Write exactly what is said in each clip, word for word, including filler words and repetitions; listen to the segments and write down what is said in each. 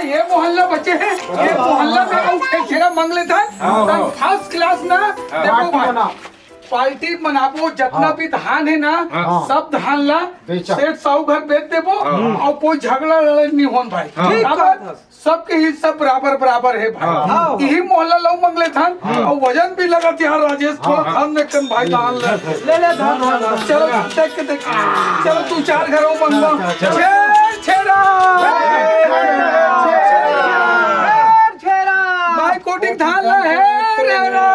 ये मोहल्ला बचे हे, ये मोहल्ला में अउ छेरछेरा मांग लेथन, हाँ, हाँ। First class ना, हाँ। देखो भाई, पार्टी मनाबो, जतना हाँ। भी धान हे ना, हाँ। सब धान ला बेचा। सेठ साहू घर बेच देबो, हाँ। अउ कोई झगड़ा लड़ाई नहीं होन भाई। हाँ। ठीक अब बात है। सबके हिस्सा बराबर बराबर हे भाई। हाँ। यही मोहल्ला ला अउ मांग लेथन, हाँ। अउ वजन भी लगत यार राजेश, थोड़ा हाँ। धान में कम भाई धान ले। ले ले धान, धान, धान। चलो, देख के देख। चलो, तू चार घर अउ मंगवा। चलो। छेरछेरा। छेरछेरा। भाई कोटिक धान ला हे रे रा।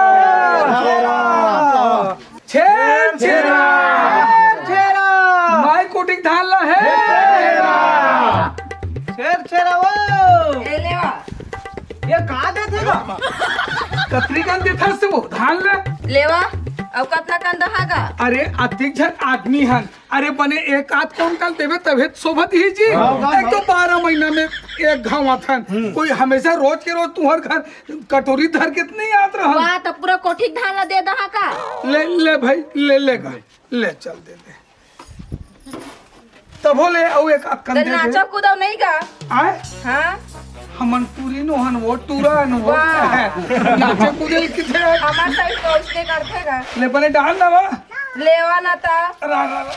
छेरछेरा। छेरछेरा। भाई कोटिक धान ला हे रे रा। छेरछेरा वो। ए लेवा। ये का देथे गा? कतरी कन देथस वो धान ला? लेवा, अउ कतना कन दहा गा? अरे, अतिक झन आदमी हन। अरे, बने एक आध कुंटल देबे, तभे तो शोभत ही जी। हाँ। एक तो बारह महीना में एक घाव आथन। हम्म। कोई हमेशा रोज के रोज तुहर घर कटोरी धर के तो नहीं आत रहन। वाह, तो पूरा कोठी के धान ला दे दहा का? ले, ले भाई, ले, ले गा। ले, चल दे दे। तभो ले अउ एक अक्कन त दे दे। नाचो कूदो नहीं गा? आय? हाँ? हमन टूरी नो हन वो, टूरा नो वो। वाह। नाचे कूदे किथे? हमार साइड पहुँचने करथे गा। ले बने डाल ना वा। लेवा ना ता। रा, रा, रा।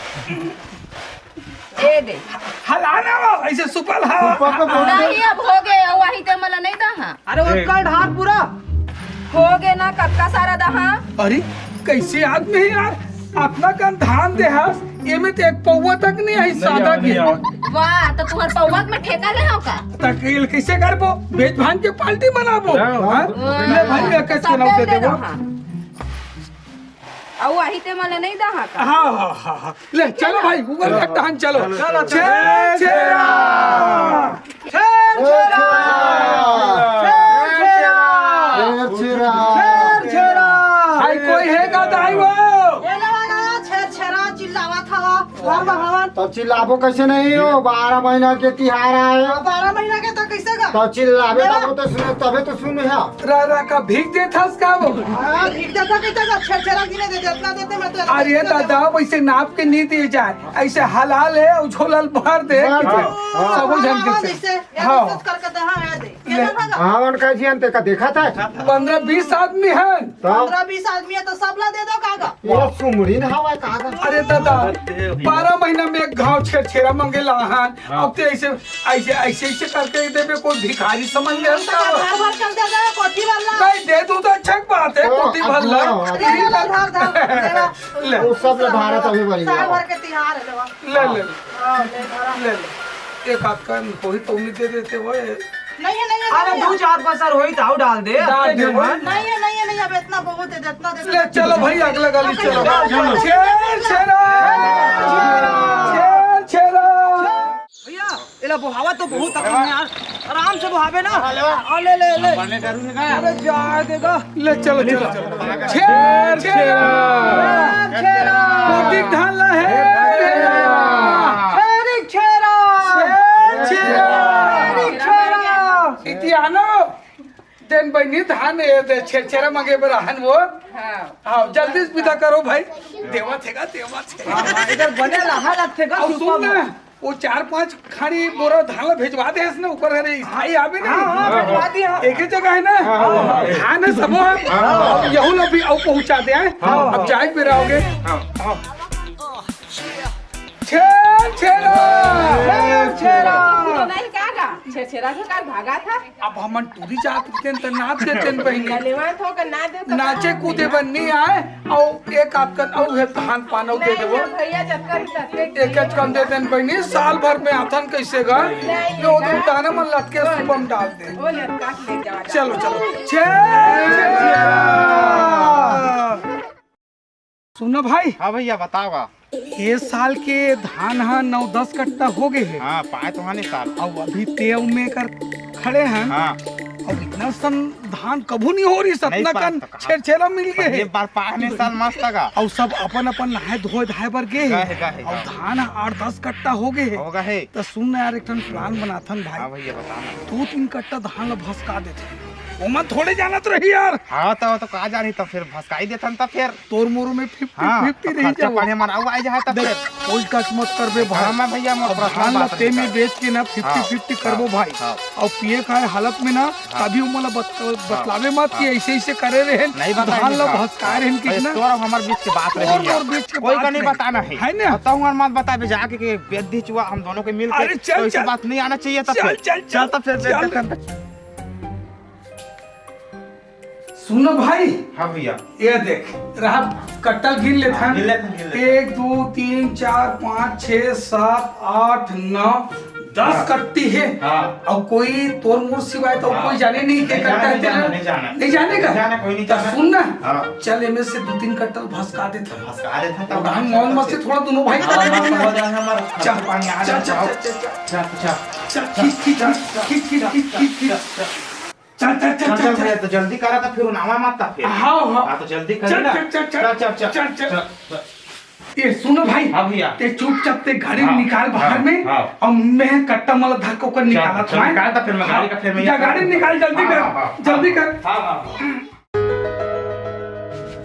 ए दे। हला ना वा, ऐसे सुपल हा। सुपल तो बहुत नहीं, अब हो गए, वही ते मला नहीं दहा। अरे वो कल ढार पूरा। हो गे ना, कतका सारा दहा। अरे, कैसे आदमी है यार, अपना कन धान दे हस, एमे तो एक पौवा तक नहीं है, सादा के। वाह, तो तुहर पौवा में ठेका ले हो का? तक ये कैसे करबो? बेच भान के पार्टी मनाबो। हाँ। हाँ? ले भाई, एक एक सब चुनाव दे दे देबो। दहा। अउ आही ते मन नहीं दहा का? हाँ, हाँ, हाँ, हाँ। ले, चलो भाई, ऊपर का टहन चलो। चलो, चलो। छेरछेरा। छेरछेरा। छेरछेरा। छेरछेरा। छेरछेरा। भाई, कोई हे का दाई वो? ये ले वाला छेरछेरा चिल्लावत हवा, घर में हवन। तो चिल्लाबो कैसे नहीं हो? बारह महीना के तिहार आए। हाँ, बारह महीना के तो कैसे गा? तो चिल्लाबे ले। तब तो सुने, तबे तो सुने है। रा, रा का भीख देथस का वो? हाँ, भीख देथा कैसे गा? छेरछेरा गिने दे, जितना देते मैं तो अरे दादा, वैसे नाप के नहीं दिए जाए, ऐसे हलाल है, उछोलल भर दे, हाँ, हाँ। सबो झन के हाँ, से। जैसे, हाँ। ऐसे करके दे, हाँ, ये दे। ले। ये ना भागा। हाँ, उनका जी अंते का देखा था? पंद्रह बीस आदमी हैं। तो? पंद्रह बीस आदमी है तो सब ला दे दो कागा। ये सुमड़ी ना हवा कागा। अरे दादा, बारह महीना में एक घाव छेरछेरा मांगे ला हन। हाँ। अब तो ऐसे, ऐसे, ऐसे, ऐसे करके देबे कोई भिखारी समझ ले हम तो का? घर भर कर दे दे, कोठी वाला। नहीं, दे दूं तो अच्छा बात है, तो कोठी अब भर ला। हाँ, ले, ले, धर, धर, धर, ले। वो सब ले भारत अभी बनी साल है। भर के तिहार है, लेवा। ले, ले, ले। हाँ, ले, धरा। ले, ले। एक आध का कोई तो नहीं दे देते वो। नहीं है, नहीं है, अरे, नहीं है। दो चार पसर होई, ताऊ डाल दे, डाल अपने दे, घर में। नहीं है, नहीं है, नहीं है, अब इतना बहुत है, जितना दे ले, चलो भाई, अगला गली चलो। चलो, चलो। छेरछेरा। छेरछेरा। भैया, एला बोहावा तो बहुत तकलीफ है यार, आराम से बोहावे ना। हाँ, ले, ले, ले। अरे, जा देगा। ले, चलो, चलो, चलो। छेरछेरा। छेरछेरा। कोटिक धान ला हे। छेरछेरा। छेरछेरा। छेरछेरा। इतियानो। तेन बहिनी धान ए दे छेरछेरा मांगे बर आहन वो। हाँ। हाँ, जल्दी से विदा करो भाई। देवा थे का, देवा थे। हाँ, हाँ, इधर बने रहा लगथे का और सुपा सुन ना, में। वो चार पांच खानी बोरा धान ला भेजवा दे इसने ऊपर, अरे स्थाई आवे नहीं। हाँ, हाँ, भिजवा दिया। एक ही जगह है ना? हाँ, हाँ। धान है सबो है। हाँ। यहू ला भी आओ पहुंचा दे हैं। हाँ, अब हाँ। जाए फिर आओगे। हाँ। हाँ। छेरछेरा। छेरछेरा। नहीं का गा? छेरछेरा के कार भागा था। अब हमन टूरी जात के त नाच देतेन बहिनी। लेवा थो के ना दे तो नाचे कूदे बर नहीं आए, अउ एक आध कन अउ हे धान पान अउ दे देबो। नहीं, भैया, जतका भी ततके एक एक कन दे देन बहिनी, साल भर में आथन कैसे घर? नहीं, यो दो दाना मन लटके सुपम डाल दे। वो लटका के ले जावा। चलो, चलो। छेरछेरा। सुनो भाई। हाँ भैया, बतावा। ये साल के धान हा नौ दस कट्टा हो गए है। हाँ, पाए तो हानि साल। अब अभी तेव में कर खड़े हैं। हाँ। अब इतना सन धान कभू नहीं हो रही, सतना कन छेरछेरा मिल गए हे। बार पाए ने साल मस्त गा। अउ सब अपन अपन नहाए धोए धाए बर गे हे। गा हे, गा हे, अउ गा हे। धान आठ दस कट्टा हो गए हे। हो गा हे। त सुन ना यार, एक ठन plan बनाथन भाई। हाँ भैया, बता ना। दो तीन कट्टा धान ला भसका देथे। ओमन थोड़े जानत रही यार। हाँ, त, त का जानी, त फिर भसकाई देथन, त फिर। तोर मोर में फिफ्टी फिफ्टी रही खर्चा जाओ। पानी हमारा आए जाए, त देख, फिर। कोई कच मत करबे भाई। हाँ, मैं भैया, मैं अब प्रश्न धान ला बात ते नहीं में कर। बेच के ना फिफ्टी फिफ्टी हाँ, करबो हाँ, भाई। हाँ। अउ पिए खाए हालत में ना, हाँ। तभी ओमन ला बत-, हाँ, बतलावे मत कि हाँ। ऐसे, ऐसे करे रहे। नहीं बताएंगे, धान ला हाँ। भसकाए रहे अरे, कितना। तोर अब हमार बीच के बात रही तोर है। मोर बीच के कोई बात का नहीं रही। बताना है। है ना? अब तो हमार मत बताबे जाके कि बेद्दी चुआ हम दोनों के मिल के, अरे, चल, तो ऐसी चल। बात नहीं आना चाहिए, तो चल, फिर। चल, चल, चल, तो फिर चल। देखते हैं। सुन भाई। हाँ भैया। ये देख, रहा कट्टा गिन लेथन। हाँ, गिन लेथन, गिन लेथन। एक, दो, तीन, चार, पाँच, छः, सात, आठ, नौ, दस हाँ। कट्टी हे। हाँ। अउ कोई तोर मोर सिवाय तो हाँ। कोई जाने नहीं के नहीं कट्टा जाने, हे नहीं तेरा। जाने, नहीं जाने। नहीं जाने का? नहीं जाने, कोई नहीं तो जाने। सुन ना। हाँ। चल, एमे से दो तीन कट्टा भसका देथन। भसका देथन, तब और हम मौज मस्ती थोड़ा दोनों भाई हाँ, कर मस्त लेथन। हो जाए हमारा चल, खर्चा पानी आ चल, जाए, चल, जाओ। चल, चल, चल। चल, चल, चल, खींच, खींच, चल, खींच, चल, खींच, खींच, चल, खींच, खींच, चल। चल। चल, चल, चल, चल, चल, चल, चल। भैया, तो जल्दी करा, तो फिर उनावा मत, तो फिर। हाँ, हाँ। हाँ, तो जल्दी करी चल, ना। चल, चल, चल, चल, चल, चल, चल, चल। चल। ये सुन भाई, हाँ भैया। ते चुपचाप ते गाड़ी हाँ, निकाल बाहर हाँ, में, हाँ। अउ मैं कट्टा मन ला धर के ओकर चल, निकालत चल, हूँ। निकाल, तो फिर मैं हाँ, गाड़ी का, फिर मैं जा, ये गाड़ी कर निकाल, जल्दी हाँ, कर, हाँ, हाँ, जल्दी हाँ, कर। हाँ, हाँ, हाँ।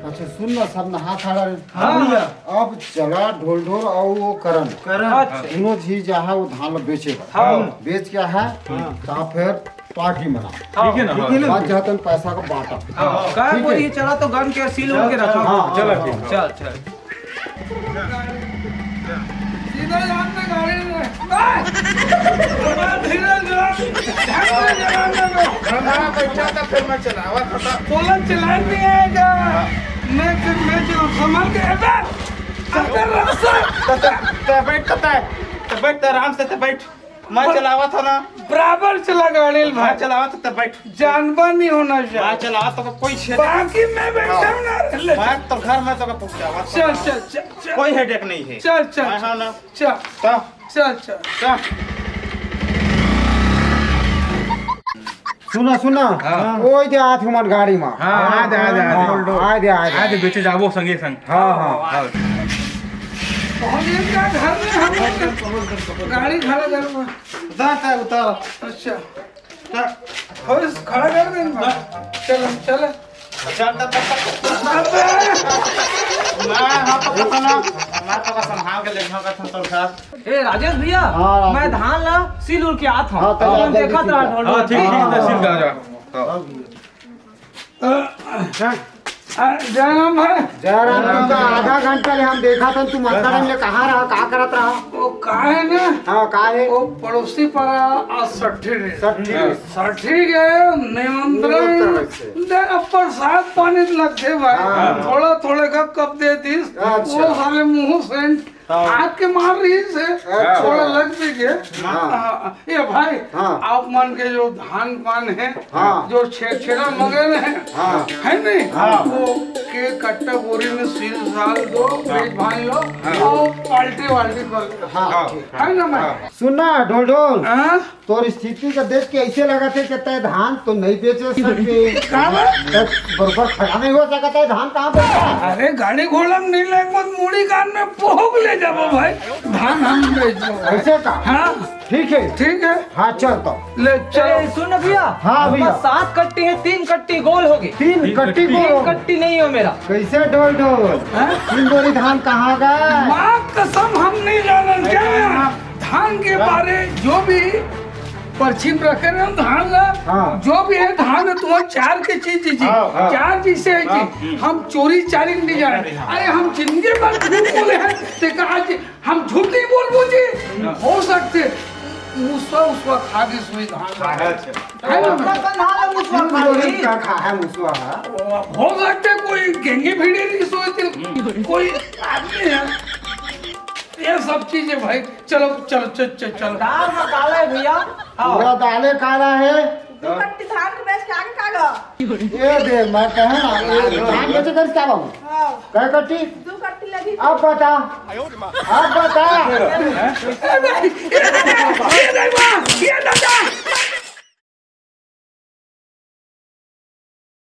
अच्छा सुन ना, सब नहा खा रहे। हाँ भैया। अब चला ढोल ढोल अउ वो करन। करन। अच्छा। दोनों झी जाहा वो धान ला बेचे बर। हाँ। बेच के आहा, हाँ। तो फिर पार्टी मना। ठीक है ना? ठीक है ना? बात जहाँ तन पैसा का बांटा। हाँ। का ठीक बोली, है? चला तो गन के सील उल के रखो। हाँ, चला ठीक। चल, चल। सीधा जान में गाड़ी में। बस! धीरे से, ढंग से चलाना दो। हाँ, बैठा था, फिर मैं चलावा था। बोला चलान नहीं आएगा। मैं फिर, मैं चलाऊँ, संभाल के, ए, बस! अगर रास्ता तो, तो, तो बैठ, तो, तो बैठ, तो आराम से तो बैठ। मैं चलावा था ना। बराबर चला गाड़ी ल मैं भाई। चलावा था, तो बैठ। जानबा नहीं होना मैं चाहिए। चलावा तो कोई छेद बाकी मैं बैठा हूँ ना, ले। मैं तो घर में तो पहुँचावा था। चल, चल, चल, चल। कोई हेडेक नहीं है। चल, चल, मैं हाँ ना। चल। तो? चल, चल। तो? सुना, सुना। हाँ। ओए दे आत हमर गाड़ी में। हाँ, आ दे, आ दे, आ दे। हाँ, आ दे, आ दे। आ दे, बेचे जाबो संगे संग। हाँ, हाँ। हाँ। पहुँच गए क्या घर में हम लोग? गाड़ी खड़ा घर में। उतार, उतार, उतार। अच्छा। उतार। हो, इस खड़ा कर दे इनको। चल, हम चले। चल, चल, चल, चल। अबे! मैं हाँ तो पता ना, मैं तो का संभाल के ले जाऊंगा तुम तो साथ। ए, राजेश भैया, हाँ, राजेश। मैं धान ला सील उल के आत हूँ। हाँ, तो तुम आप जल्दी देखत सील रहा कर। ढोल हाँ, ठीक, ठीक, हाँ। तो सील कर जा। हाँ। अ, अ, जय राम भाई। जय राम, तुमका आधा घंटा ले हम देखा था, तुम अतका टाइम ले कहाँ रहा, का करत रहा? वो का है ना, हाँ, का है? वो पड़ोसी पारा आज सट्ठी रे। सट्ठी रे। सट्ठी के निमंत्रण निमंत्रण से। दे, अब प्रसाद पानी लगथे भाई। हाँ। थोड़ा थोड़े का कप दे दिस, अच्छा। वो साले मुंह सेंट हाँ। हाथ के मार रही से, अच्छा। थोड़ा लग भी गए। हाँ। हाँ, ये भाई, हाँ। आप मन के जो धान पान है, हाँ। जो छेरछेरा मगन है, हाँ। है नहीं? हाँ। वो के कट्टा बोरी में सील साल दो, हाँ। बेच भान लो, हाँ। और पार्टी वार्टी कर लो। हाँ, हाँ। ठीक। है ना भाई? हाँ। सुन ना, ढोल ढोल। हाँ? तोर स्थिति का देख के ऐसे लगत हे कि तय धान तो नहीं बेचे सकते। का बा? तय बरोबर खड़ा नहीं हो सकता है, धान कहाँ बेचता है? अरे, गाड़ी घोड़ा में नहीं लेके, बस मुड़ी कान में पोग ले जाबो भाई, धान हम बेच दो। ऐसे का? हाँ। ठीक है। ठीक है। हाँ, चल तो। ले, चलो। ए, सुन ना भैया, हाँ भैया। हमारे सात कट्टी है, तीन कट्टी गोल होगी। तीन कट्टी गोल तीन होगी। कट्टी नहीं हो मेरा। कैसे ढोल ढोल? हाँ? तीन बोरी धान कहाँ गए? माँ कसम, हम नहीं जानन क्या? हाँ। धान के हाँ। बारे जो भी पर्ची में रखे ना धान ला, हाँ। जो भी है धान है, तुम्हारे चार के चीज जी, हाँ, हाँ। चार चीज से है हाँ। कि हम चोरी चारी नहीं जाने। अरे हम जिंदगी भर झूठ बोले हैं, देखा आज हम झूठ नहीं बोलबो जी। हाँ। हो सकते मुसवा उसवा खा के सोई धान ला। अच्छा। है ना? मतलब तो ना ला मुसवा खा ली। का खा है मुसवा, हाँ? हो सकते कोई गेंगे भिड़े नहीं सोए थे, हम्म। कोई आदमी है। ये सब चीजें भाई, चलो, चलो, चल, चल, चलो। दाल में काला है भैया। हाँ। पूरा दाले काला है। दो कट्टी धान के बेच के आगे का गा? ये दे, मैं कहे ना, ये धान बेचे कर क्या बाबू? हाँ। कै कट्टी? दो कट्टी लगी। अब बता। अब बता। ये दादा, ये दादा, ये दादा।